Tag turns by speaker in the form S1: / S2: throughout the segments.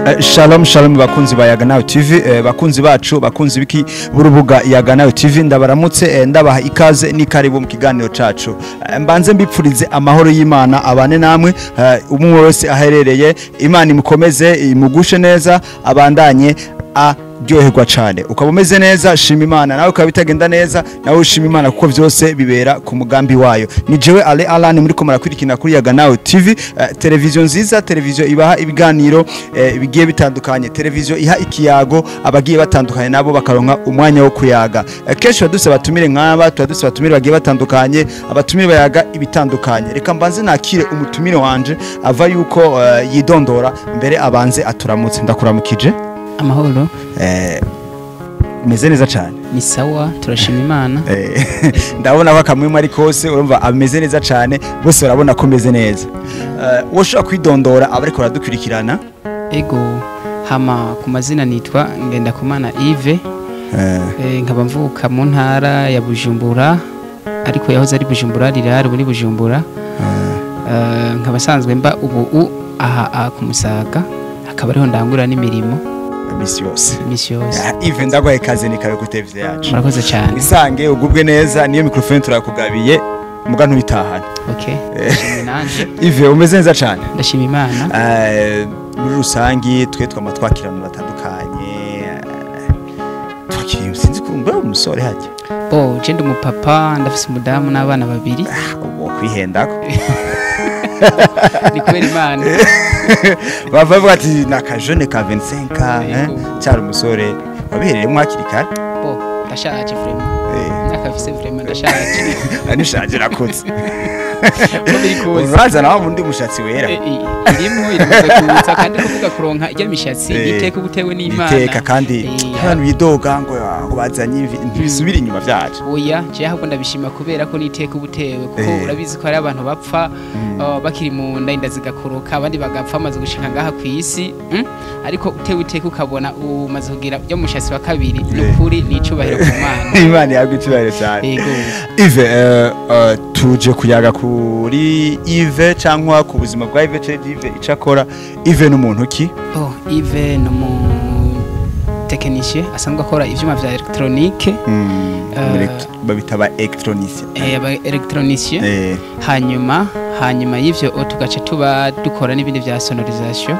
S1: Shalom shalom bakunzi ba Yaga Nawe TV, bakunzi bacu, bakunzi biki burubuga Yaga Nawe TV, ndabaramutse, ndabaha ikaze n'ikaribu mu kiganiro cacu. Mbanze mbipfurize amahoro y'Imana abane namwe, umwe wese aherereye, Imana imukomeze, imugushe neza, abandanye aryoherwa cyane. Ukaba umeze neza, shima Imana. Nawe ukaba bitagenda neza, nawe ushima Imana, kuko byose bibera ku mugambi wayo. Ni jewe Ale Alan muri ko murakurikina kuri Yaga Nawe TV, televiziyo nziza, televiziyo ibaha ibiganiro bigiye bitandukanye, televiziyo iha ikiyago abagiye batandukanye, nabo bakaronka umwanya wo kuyaga. Kenshi tuba dusaba abatumire nk'aba, tuba dusaba abatumire bagiye batandukanye, abatumire bayaga ibitandukanye. Reka mbanze nakire umutumire wanje ava yuko yidondora mbere, abanze aturamutse. Ndakuramukije.
S2: Amahoro.
S1: Meze neza cyane.
S2: Ni sawa, turashima Imana.
S1: Ndabona ko akamwemwe ari kose, urumva ameze neza cyane, bose barabona ko meze neza. Woshobora kwidondora abariko baradukurikirana?
S2: Ego, hama ku mazina nitwa Ngendakumana Yves, nkaba mvuka mu ntara ya Bujumbura, ariko yahoze ari Bujumbura rirare muri Bujumbura. Nkaba sanzwe mba ubu aha ku Musaga, akaba ariho ndangura n'imirimo
S1: imisi yose.
S2: Imisi yose.
S1: Yves, ndaguhaye ikaze n'ikabe kuri televiziyo yacu.
S2: Murakoze cyane.
S1: Wisange, ugubwe neza, niyo microphone turakugabiye muga ntubitahane.
S2: Okay, ndashimye nanje.
S1: Yves, umeze neza cyane.
S2: Ndashima Imana.
S1: Muri rusangi twe twama twakirana batandukanye, twakiriye, sinzi ko mbe umusore hajya.
S2: Bo je ndi umupapa, ndafise umudamu n'abana babiri.
S1: Ubu kwihendako.
S2: Ni kubera Imana.
S1: Bava bavuga ati ni akajene ka 25 ans.
S2: Yego.
S1: Cyari umusore wabihereyemo hakiri kare.
S2: Bo ndashaje vraiment. Imyaka mfise, vraiment ndashaje.
S1: Nishaje, rakutse.
S2: Uko biri kose.
S1: Uraza nawe undi mushatsi wera.
S2: Irimo iramaze kuza, kandi kuvuga kuronka ijya mishatsi iteka ubutewe n'Imana.
S1: Iteka kandi. Abantu bidoga ngo bazanye imvi, ntibisubira inyuma vyaje.
S2: Oya, je ahubwo ndabishima kubera ko niteka ubutewe, kuko urabizi ko hari abantu bapfa bakiri mu nda, inda zigakoroka, abandi bagapfa bamaze gushika ngaha ku isi, Ariko utewe iteka ukabona umaze kugira byo mushatsi wa kabiri, ni ukuri ni icubahiro ku Mana.
S1: Imana yagwa icyubahiro cyane.
S2: Yego.
S1: Yves, tuje kuyaga kuri Yves cyangwa ku buzima bwa Yves, cyangwa Yves icyo akora. Yves ni umuntu ki?
S2: Oh, Yves ni umutekinisye asanzwe akora ivyuma vya électronique.
S1: Babita ba électronicien.
S2: Aba électronicien. Hanyuma y'ivyo tugaca tuba dukora n'ibindi vya sonorisation.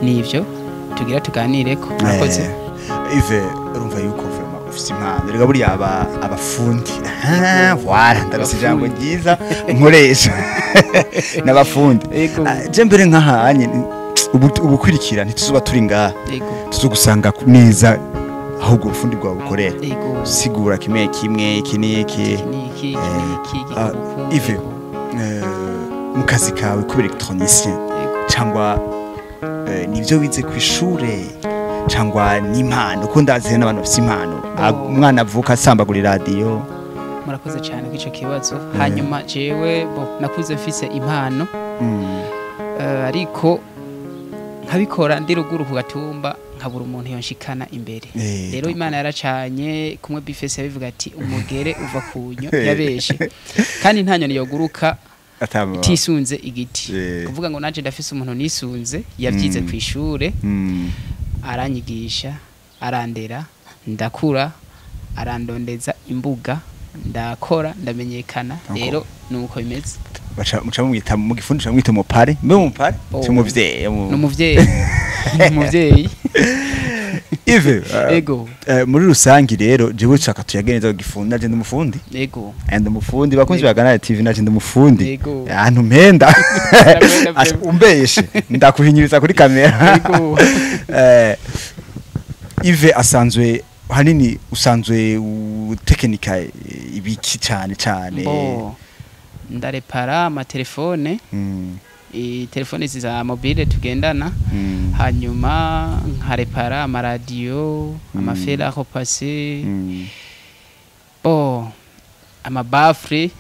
S2: Nivyo tugira tuganireko. Murakoze.
S1: Yves, urumva yuko vraiment ufise impano. Rega buriya aba abafundi. Ah, voilà, ndarose ijambo ryiza nkoresha. N'abafundi.
S2: Yego.
S1: Ah, je mbere nk'ahanye ubukurikira ntituzoba turi ngaha. Tuzogusanga neza ahubwo ubufundi bwawe bukorera. Sigura kimwe kimwe, iki n'iki.
S2: Iki niki, iki niki, iki kuku.
S1: Yves, mu kazi kawe kuba électronicien cyangwa nivyo wize ku ishure cyangwa n'impano, ko ndazi n'abantu bafise impano?
S2: Oh.
S1: Umwana avuka asambagura iradiyo.
S2: Murakoze cyane kw'ico kibazo. Hanyuma jewe bo nakuze mfise impano, ariko nkabikora ndi ruguru ku gatumba, nkabura umuntu yonshikana imbere. Rero Imana yaracanye kumwe bifese yabivuga ati umugere uva ku nyo yabeshe, kandi nta nyoni yoguruka itisunze igiti. Kuvuga ngo nanje ndafise umuntu nisunze yavyize ku ishure, aranyigisha, arandera, ndakura, arandondeza imbuga, ndakora, ndamenyekana. Rero nuko bimeze.
S1: Baca muca mumwita mu gifundi, muca mwita umupare, mbe umupare?
S2: Oh.
S1: Si umuvyeyi?
S2: Ni umuvyeyi, ni umuvyeyi.
S1: Yves,
S2: Ego.
S1: muri rusangi rero jewe nshaka tuyage neza ku gifundi. Naje ndi umufundi. Ndi umufundi, bakunzi ba Ganara TV, naje ndi umufundi. Ahantu mpenda.
S2: Ndagenda.
S1: Umbeshe ndakuhinyiriza kuri kamera. Yves asanzwe hanini, usanzwe utekinika ibiki cyane cyane?
S2: Bo ndarepara amatelefone, telefone za mobile tugendana, hanyuma nkarepara amaradiyo, ama fer à repasser, bo ama baffles.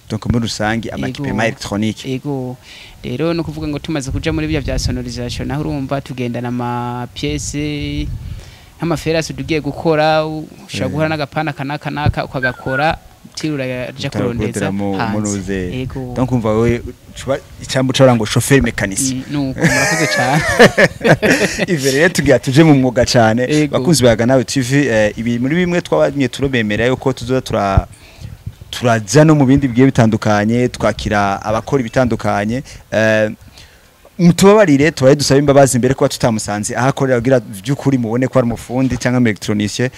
S1: Donc muri rusangi ama équipement électronique.
S2: Ego. Rero no kuvuga ngo tumaze kuja muri bya bya sonorisation, naho urumva tugendana ama pièces nk'ama fer à souder ugiye gukora, ushobora guhura n'agapana kanaka naka ukagakora.
S1: Kandi
S2: utiraja kurondeza hanze. Yego.
S1: Donc umva wewe icambo cora ngo chauffeur mécanicien.
S2: Nuko murakoze cyane.
S1: Ivyo rero tugira tuje mu mwuga cyane. Bakunzi baga nawe TV, ibi muri bimwe twabanye turobemera yuko tuzoza turaja no mu bindi bigiye bitandukanye, twakira abakora ibitandukanye. Mutubabarire tubaye dusaba imbabazi imbere kuba tutamusanze aho akorera kugira by'ukuri mubone ko ari umufundi cyangwa electronicien,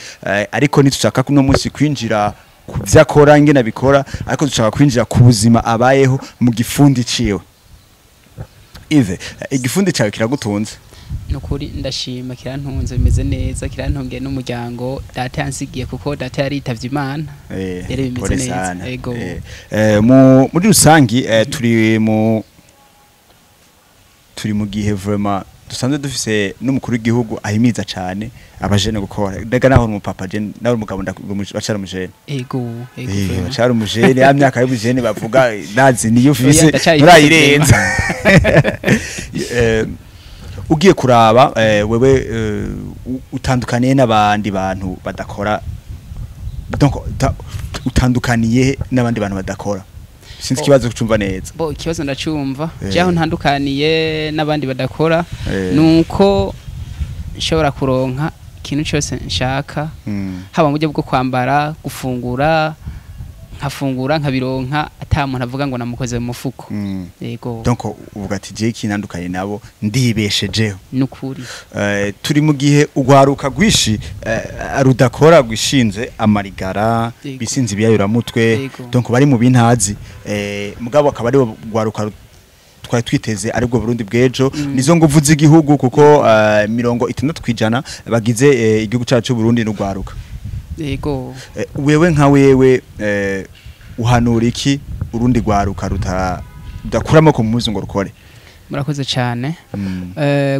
S1: ariko ntitushaka kuno munsi kwinjira ku byo akora ingene abikora, ariko dushaka kwinjira ku buzima abayeho mu gifundi ciwe. Yves, igifundi cyawe kiragutunze?
S2: Nukuri ndashima, kirantunze bimeze neza, kirantungiye n'umuryango data yansigiye kuko data yaritavye Imana. Rero bimeze neza. Yego.
S1: Muri rusangi turi mu gihe vraiment dusanzwe dufise n'umukuru w'igihugu ahimiza cyane abajene gukora. Ndega naho umupapa je naho umugabo ndacara umujene.
S2: Ego, ego.
S1: Bacara umujene, ya myaka y'ubujene bavuga ndazi niyo ufise murayirenza. Ugiye kuraba wewe utandukaniye n'abandi bantu badakora, donc utandukaniye n'abandi bantu badakora. Sinzi ikibazo kucumva neza.
S2: Bo ikibazo ndacumva. Jaho ntandukaniye n'abandi badakora nuko nshobora kuronka ikintu cyose nshaka, haba mu buryo bwo kwambara, gufungura, nkafungura nkabironka ata muntu avuga ngo namukoze mu mufuko. Yego.
S1: Donc uvuga ati je kinandukanye nabo ndibeshejeho.
S2: Nukuri.
S1: Turi mu gihe ugwaruka gwishi rudakora gwishinze amarigara, bisinze ibiyayuramutwe, donc bari mu bintazi, mugabo akaba ari ugwaruka twari twiteze aribwo Burundi bwejo, nizo nguvu z'igihugu kuko 60% bagize igihugu cyacu Burundi n'ugwaruka.
S2: Yego.
S1: Wewe nka wewe uhanura iki urundi gwaruka rudakuramo ku muzi ngo rukore?
S2: Murakoze cyane.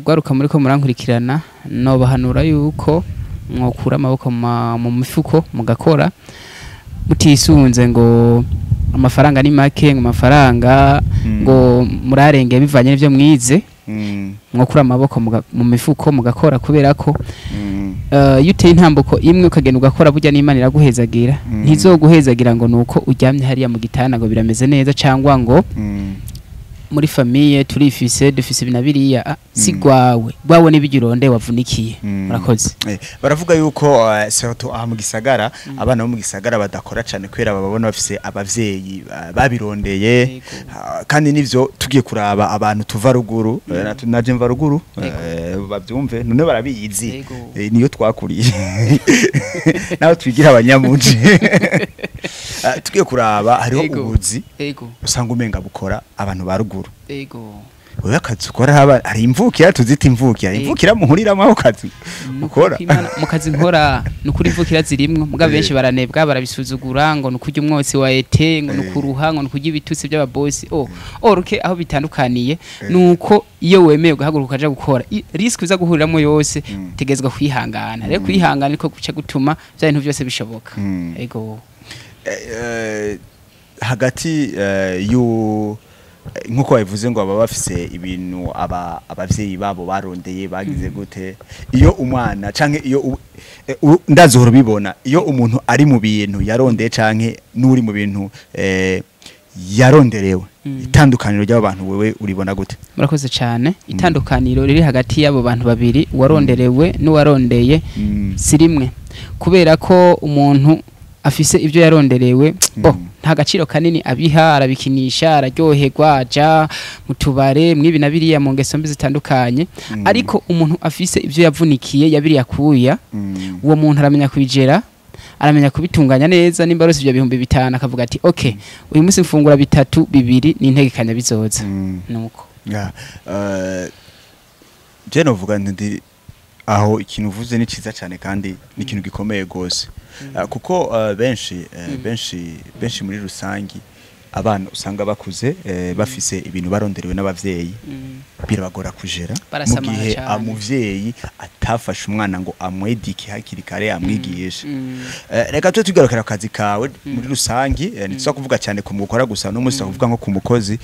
S2: Gwaruka muri ko murankurikirana, no bahanura yuko mwokura amaboko mu mifuko mugakora mutisunze ngo amafaranga ni make, ngo amafaranga ngo murarenge bivanye n'ivyo mwize. Mwokura amaboko mu mifuko mugakora kubera ko iyo uteye intambuko imwe ukagenda ugakora burya n'Imana iraguhezagira. Ntizoguhezagira ngo nuko uryamye hariya mu gitanda ngo birameze neza cyangwa ngo muri famille turifise dufise binabiriya, si gwawe gwawe nibigironde wavunikiye. Murakoze.
S1: Baravuga yuko surtout aha mu gisagara abana bo mu gisagara badakora cyane kwera bababona bafise abavyeyi babirondeye, kandi nivyo tugiye kuraba abantu tuva ruguru, naje mva ruguru, bavyumve none barabizi, niyo twakuriye naho twigira abanyamuji. Tugiye kuraba hariho ubuzi usanga umenga bukora abantu ba ruguru.
S2: Yego.
S1: Wewe akazi ukora haba hari imvukira, tuzita imvukira, imvukira muhuriramo aho kazi ukora.
S2: Mu kazi nkora nukuri imvukira zirimwo, muga benshi baranebwa barabisuzugura ngo nukurya umwotsi wa ete, ngo nukuruha, ngo nukurya ibitutsi by'ababosi. Oruke aho bitandukaniye nuko iyo wemeye guhaguruka ukaja gukora risk uza guhuriramo yose utegezwa kwihangana. Rero kwihangana niko guca gutuma bya bintu byose bishoboka. Yego.
S1: Hagati yu nkuko babivuze ngo baba bafise ibintu abavyeyi babo barondeye bagize gute, iyo umwana canke iyo ndazohora bibona iyo umuntu ari mu bintu yarondeye canke n'uri mu bintu yaronderewe, itandukaniro ry'abo bantu wewe uribona gute?
S2: Murakoze cyane. Itandukaniro riri hagati y'abo bantu babiri, uwaronderewe n'uwarondeye, si rimwe, kubera ko umuntu afise ibyo yaronderewe bo nta gaciro kanini abiha, arabikinisha, araryoherwa, aja mu tubare mwibi na biriya mu ngeso mbi zitandukanye. Ariko umuntu afise ibyo yavunikiye yabiriya kuya, uwo muntu aramenya kubijera, aramenya kubitunganya neza. Nimba rose ibyo 5000 akavuga ati okay, uyu munsi mfungura 3 2 n'integekanya bizoza. Nuko
S1: je novuga nti aho ikintu uvuze ni ciza cyane kandi ni ikintu gikomeye gose, kuko benshi muri rusangi abana usanga bakuze bafise ibintu baronderewe n'abavyeyi, birabagora kujera mu gihe amuvyeyi atafashe umwana ngo amwedike hakiri kare amwigishe. Reka tuje tugarukira akazi kawe muri rusangi, ntituza kuvuga cyane ku mukora gusa no musi kuvuga nko ku mukozi.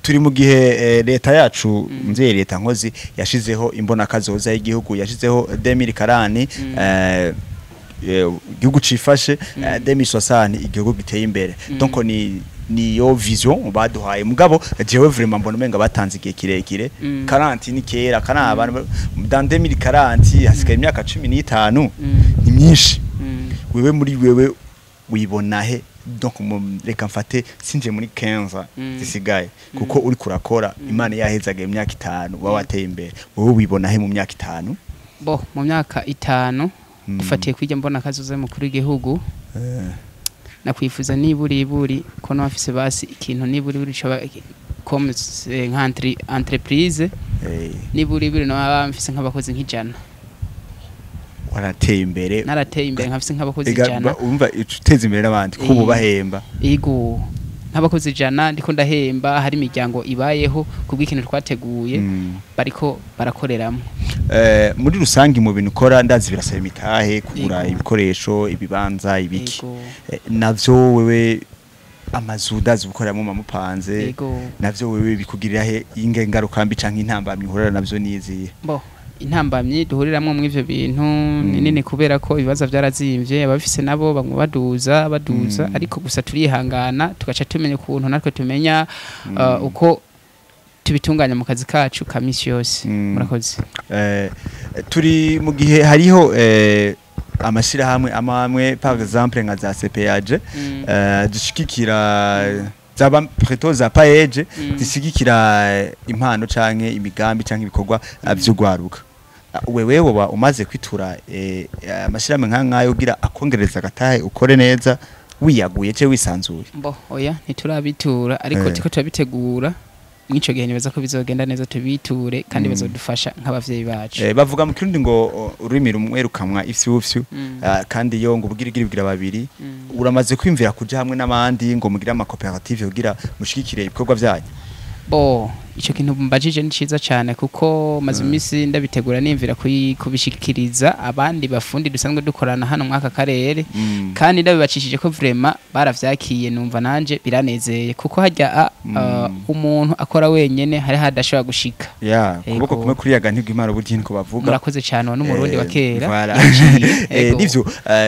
S1: Turi mu gihe leta yacu mvyeyi leta nkozi yashizeho imbona kazoza y'igihugu, yashizeho 2040 igihugu cifashe, 2060 igihugu giteye imbere. Donc ni niyo vision baduhaye, mugabo jewe vraiment mbona umenga batanze igihe kirekire. 40 ni kera kana abantu dans 2040 hasigaye imyaka 15, ni myinshi. Wewe muri wewe wibona he? Donc reka mfate sinje muri 15 zisigaye, kuko uri kurakora, Imana yahezaga imyaka 5 uba wateye imbere. Wowe wibona he mu myaka 5?
S2: Bo mu myaka 5, dufatiye kwijya mbona kazoza mukuru w'igihugu, nakwifuza niburi iburi ko no afise basi ikintu niburi buri coba comme nka entreprise, niburi iburi no aba mfise nk'abakozi nk'ijana.
S1: Warateye imbere.
S2: Narateye imbere nkafise nk'abakozi 100.
S1: Umva, uteza imbere n'abandi kubo bahemba.
S2: Ego, nk'abakozi 100 ndiko ndahemba, hari imiryango ibayeho kubw'ikintu twateguye, bariko barakoreramo.
S1: Muri rusangi mu bintu ukora, ndazi birasaba imitahe, kugura ibikoresho, ibibanza, ibiki. Navyo wewe amazu ndazi gukoreramo mamupanze, navyo wewe bikugirira he inge ngaruka mbi canke intambamyi uhurira navyo niziye?
S2: Bo intambamyi duhuriramwo mu ivyo bintu ni nini, kubera ko ibibazo vyarazimvye, abafise nabo bamwe baduza baduza, ariko gusa turihangana tugaca tumenya ukuntu natwe tumenya uko tubitunganya mu kazi kacu ka misi yose. Murakoze.
S1: Turi mu gihe hariho amashirahamwe amwe, par exemple nka za CPAG, zishigikira zaba plutôt za PAEJ, zishigikira impano canke imigambi canke ibikorwa vy'ugwaruka. Wewe woba umaze kwitura amashirahamwe nka nkayo ugira akongereza agatahe ukore neza wiyaguye ce wisanzuye?
S2: Mbo oya, ntiturabitura, ariko turiko turabitegura. Mw'ico gihe nibaza ko bizogenda neza, tubiture kandi bazodufasha nk'abavyeyi bacu.
S1: Bavuga mu Kirundi ngo ururimi rumwe rukamwa ifyufyu, kandi iyo ngo ubugirigiri bugira babiri. Uramaze kwimvira kuja hamwe n'abandi ngo mugire amakoperative kugira mushigikire ibikorwa vyanyu?
S2: Bo ico kintu mbajije ni ciza cane, kuko maze iminsi ndabitegura, nimvira kubishikiriza abandi bafundi dusanzwe dukorana hano mwaka karere, kandi ndabibacishije ko vraiment baravyakiye, numva nanje biranezeye, kuko harya umuntu akora wenyene hari hadashobora gushika.
S1: Ya, kuboko kumwe kuriyaga ntigwimara uburyo, niko bavuga.
S2: Murakoze cane, wa n'umurundi wa kera.
S1: Voilà.
S2: Yaciye.
S1: Nivyo,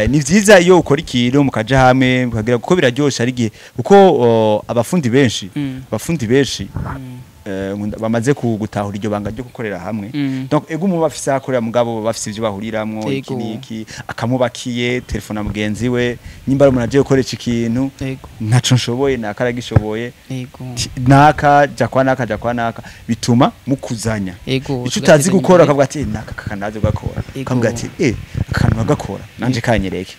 S1: ni vyiza iyo ukora ikintu mukaja hamwe mukagira, kuko biraryoshe. Ari igihe kuko abafundi benshi bamaze gutahura iryo banga ryo gukorera hamwe. Donc ego umuba bafise ahakorera, mugabo baba bafise ivyo bahuriramwo, iki niki, akamubakiye telefone na mugenzi we, nimba ari umuntu agiye gukoresha ikintu, ntaco nshoboye naka aragishoboye, naka ja kwa naka, ja kwa naka, bituma mukuzanya. Ico utazi
S2: Tugatezanya
S1: gukora
S2: imbere.
S1: akavuga ati: "Naka kakanazi gukora." Akavuga ati: Akantu bagakora nanje kanyereke."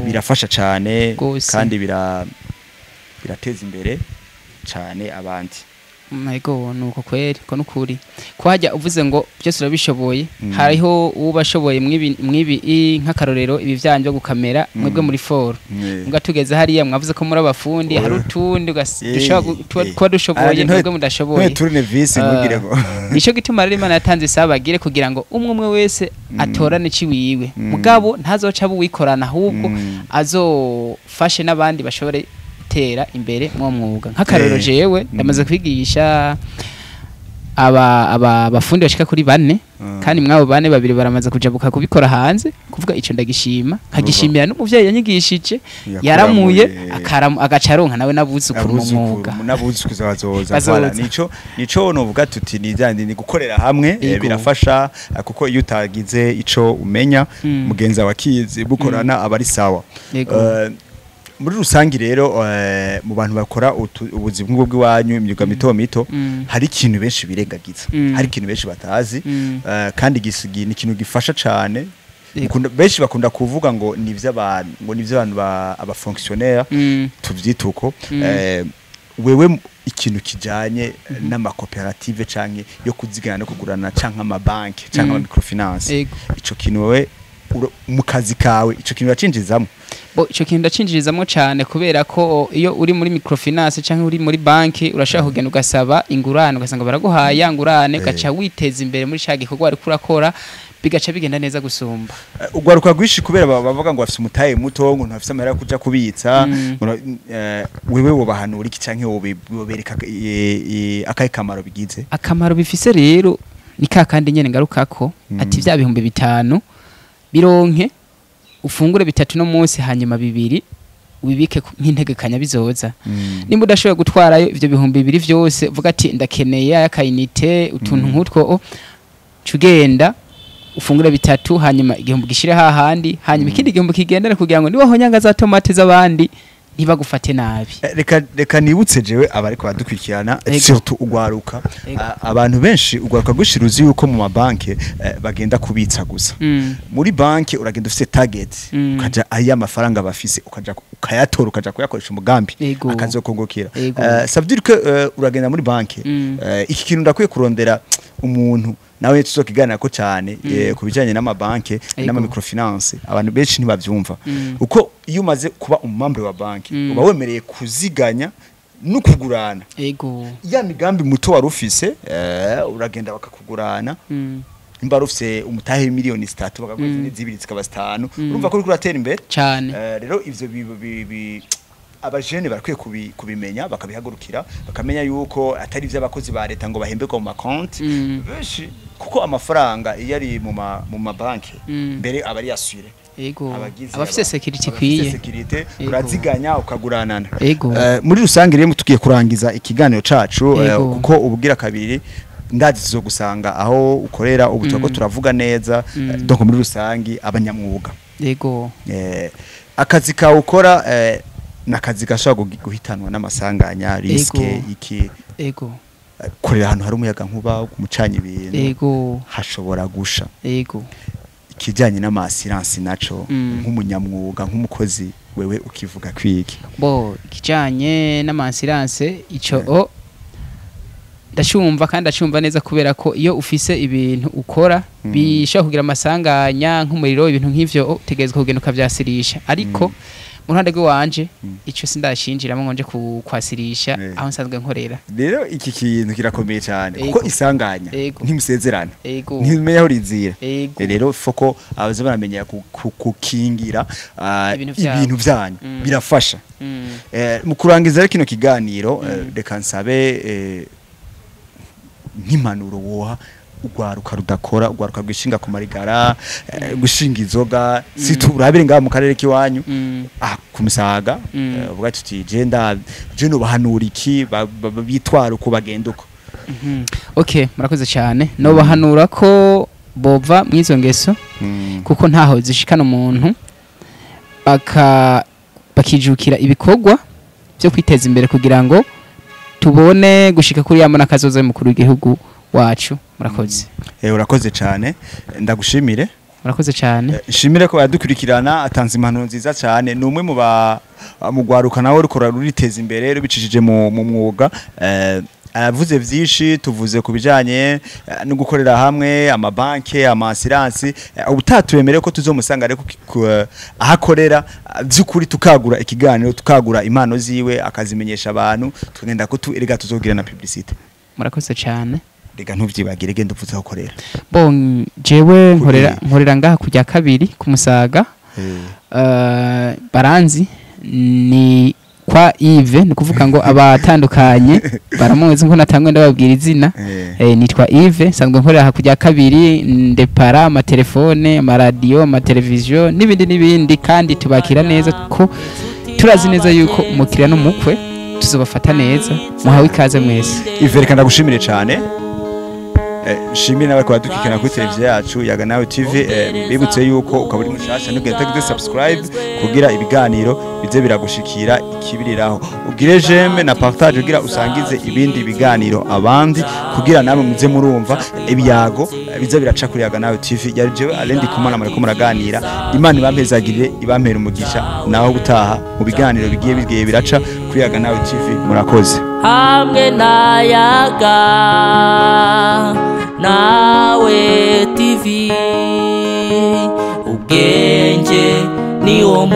S1: Birafasha cane. Kandi birateza imbere cane abandi.
S2: Ego, nuko kweri ko nukuri kwajya uvuze ngo byose urabishoboye. Hariho ubashoboye mwibi nk'akarorero ibi vyanyu byo gukamera, mwebwe muri foro, mbwa tugeze hariya mwavuze ko muri abafundi, hari utundi dushobora kuba dushoboye, mwebwe mudashoboye.
S1: Ntoye tournevis ntugire ngo.
S2: Nico gituma rero Imana yatanze isabagire kugira ngo umwe umwe wese atorane ciwiwe, mugabo ntazoca abuwikorana, ahubwo azofashe n'abandi bashobore gutera imbere mwo mwuga. Nk'akarorero, jewe ndamaze kwigisha aba bafundi bashika kuri bane, kandi mwabo bane babiri baramaze kujabuka kubikora hanze. Kuvuga ico ndagishima, nkagishimira n'umuvyeyi yanyigishije, yaramuye agaca aronka nawe n'abuzukuru mu mwuga.
S1: N'abuzukuza bazoza.
S2: Bazoza.
S1: Voilà, nico novuga tuti ni vyandi ni gukorera hamwe, birafasha, kuko iyo utagize ico umenya, mugenzi wawe akizi, bukorana aba ari sawa. Muri rusangi rero, mu bantu bakora ubuzi bw'ubwo bw'iwanyu, imyuga mito mito, hari ikintu benshi birengagiza, hari ikintu benshi batazi, kandi ni ikintu gifasha cane. Benshi bakunda kuvuga ngo ni ivy'abantu, ngo ni ivy'abantu ba aba fonctionnaire, tuvyita uko. Wewe ikintu kijanye n'amakoperative canke yo kuzigana no kugurana canke amabanki canke ama microfinance, ico kintu wewe mu kazi kawe ico kintu uracinjizamwo?
S2: Bo ico kintu ndacinjirizamwo cane, kubera ko iyo uri muri microfinance canke uri muri banki, urashobora kugenda ugasaba ingurane, ugasanga baraguhaye ya ngurane, ugaca witeza imbere muri ca gikorwa wariko urakora, bigaca bigenda neza gusumba.
S1: Ugwaruka rwinshi kubera bavuga ngo bafise umutahe muto, ngo ntafise amahera yo kuja kubitsa, ngo, wewe wobahanura iki canke wobereka akahe kamaro bigize?
S2: Akamaro bifise rero ni ka kandi nyene ngarukako, ati vya 5000 bironke. Ufungure bitatu no munsi, hanyuma bibiri wibike nk'integekanya bizoza. Nimba udashoboye gutwarayo ivyo 2000 vyose, uvuga ati ndakeneye akayinite utuntu nk'utwo, cugenda ufungure bitatu, hanyuma igihumbi gishire hahandi, hanyuma ikindi gihumbi kigendere kugira ngo niba honyanga za tomate z'abandi ntibagufate nabi.
S1: Reka nibutse jewe abariko badukurikirana, surtout ugwaruka, abantu benshi ugwaruka gushiruzi yuko mu mabanke bagenda kubitsa gusa. Muri banke uragenda ufise target, ukaja ayi amafaranga bafise ukaja ukayatora, ukaja kuyakoresha umugambi akazokongokera. Ça veut dire que uragenda muri banke, iki kintu ndakwiye kurondera umuntu nawe tuzokiganira ko cyane kubijanye n'amabanke n'ama microfinance. Abantu benshi ntibavyumva uko iyo umaze kuba umumembre wa banki uba wemereye kuziganya no kugurana. Ya migambi muto wari ufise, uragenda bakakugurana. Nimba ufise umutahe miliyoni 3 bakaguha izindi zikaba 5, urumva ko uriko uratera imbere
S2: cyane.
S1: Rero ivyo abajene barakwiye kubimenya, bakabihagurukira, bakamenya yuko atari ivy'abakozi ba leta ngo bahemberwa mu makonti benshi, kuko amafaranga iyo ari mu mabanki mbere aba ari assuré.
S2: Abafise security kwiye,
S1: uraziganya ukaguranana. Muri rusange rero tugiye kurangiza ikiganiro cacu, kuko ubugira kabiri ndazi zo gusanga aho ukorera ubu turako turavuga neza. Donc muri rusange abanyamwuga, akazi kawe ukora nakazi gashobora guhitanwa n'amasanganya, riske iki. Korera ahantu hari umuyaga nkuba, kumucanya ibintu, hashobora gusha. Ikijanye n'ama-assurance naco, nk'umunyamwuga, nk'umukozi wewe ukivuga kwiki?
S2: Bo ikijanye n'ama-assurance ico ndashumva kandi ndashumva neza, kubera ko iyo ufise ibintu ukora bishobora kugira amasanganya nk'umuriro, ibintu nk'ivyo, utegerezwa kugenda ukavyasirisha. Ariko mu ruhande rw'iwanje ico sindashinjiramo ngo nje kukwasirisha aho nsanzwe nkorera.
S1: Rero iki kintu kirakomeye cyane, kuko isanganya ntimusezerana, ntimenya aho rizira. Rero foko abaza baramenya kukingira ibintu byanyu birafasha. Mu kurangiza rero kino kiganiro, reka nsabe nk'impanuro woha ugwaruka rudakora, ugwaruka gwishinga ku marigara, gushinga inzoga, siturabire ngaha mu karere kiwanyu ku Musaga, uvuga tuti je je nobahanura iki bitwara uko bagenda uko?
S2: Okay, murakoze cyane. Nobahanura ko bova mwizo ngeso, kuko ntaho zishikana umuntu, bakijukira ibikorwa byo kwiteza imbere kugira ngo tubone gushika kuri ya mbona kazoza mukuru w'igihugu wacu. Murakoze.
S1: Urakoze cyane, ndagushimire.
S2: Murakoze cyane.
S1: Shimire ko yadukurikirana, atanze impanuro nziza cyane. Ni umwe mu mugwaruka nawe rukora ruriteza imbere rubicishije mu mwuga. Aravuze vyinshi, tuvuze kubijanye no gukorera hamwe, amabanke, ama-assurance. Ubutatuemere ko tuzomusanga ariko ahakorera by'ukuri, tukagura ikiganiro, tukagura impano ziwe akazimenyesha abantu, tugenda ko erega tuzogira na publicité.
S2: Murakoze cyane.
S1: Rega ntuvyibagire, genda uvuze aho ukorera.
S2: Bon, jewe nkorera ngaha kujya kabiri ku Musaga. Baranzi ni kwa Yves, ni kuvuga ngo abatandukanye baramuzi nko natangwe ndababwira izina. Nitwa Yves, nsanzwe nkorera kujya kabiri, ndepara amatelefone, amaradiyo, amateleviziyo n'ibindi n'ibindi, kandi tubakira neza ko turazi neza yuko umukiriya n'umukwe tuzobafata neza. Muhawe ikaze mwese.
S1: Yves, reka ndagushimire cyane. Shimire nawe kwa dukikana kuri televiziyo yacu Yaga Nawe TV. Bibutse yuko ukaba uri mushasha ntugende utagize subscribe kugira ibiganiro bize biragushikira ikibiriraho. Ugire j'aime na partage kugira usangize ibindi biganiro abandi, kugira namwe muze murumva ibiyago bize biraca kuri Yaga Nawe TV. Yari jewe Alain Ndikumana muriko muraganira. Imana ibampezagirire, ibampere umugisha, naho gutaha mu biganiro bigiye biraca kuri Yaga Nawe TV. Murakoze.
S3: Hamwe na Yaga Nawe TV, ubwenge ni wo